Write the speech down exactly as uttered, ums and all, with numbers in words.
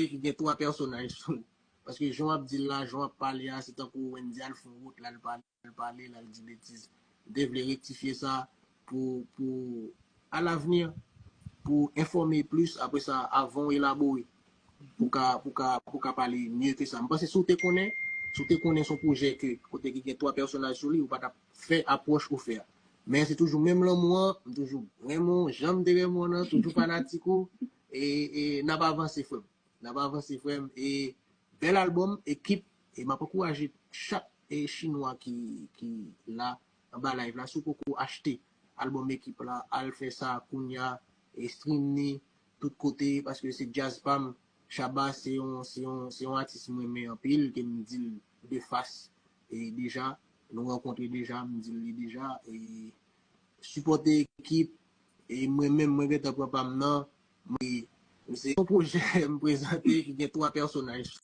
ki gen twa pèsonaj sou li. Paske jan w ap di l la, jan w ap pale a, se tankou Wendy al fè yon wout, l al pale, l al pale, l al di betiz. M te vle rektifye sa pou, pou alavni, pou enfòme plis, apre sa, avan w elabore, pou ka, pou ka, pou ka pale mye ke sa. M panse si w te konnen, si w te konnen se yon pwojè ke, kote ki gen twa pèsonaj sou li, ou pa t ap fè apwòch ou fè a. Men se toujou menm lanmou an, m toujou renmen w, jan m te renmen w nan, toujou fanatik ou, e, e n ap avanse, frè m. N ap avanse, frè m. E bèl albòm, Ekip. E m ap ankouraje chak e chinwa ki, ki la, anba live la, si w poko achte albòm Ekip la, al fè sa kounya, e stream ni tout kote, paske se djaz pa m. Shabba, se yon, se yon, se yon atis mwen renmen anpil, ke m di l de fas, e deja, nou rankontre deja, m di l li deja, e sipòte Ekip, e mwen menm, mwen gentan pran pa m nan, mwen, se yon pwojè m prezante ki gen twa pèsonaj.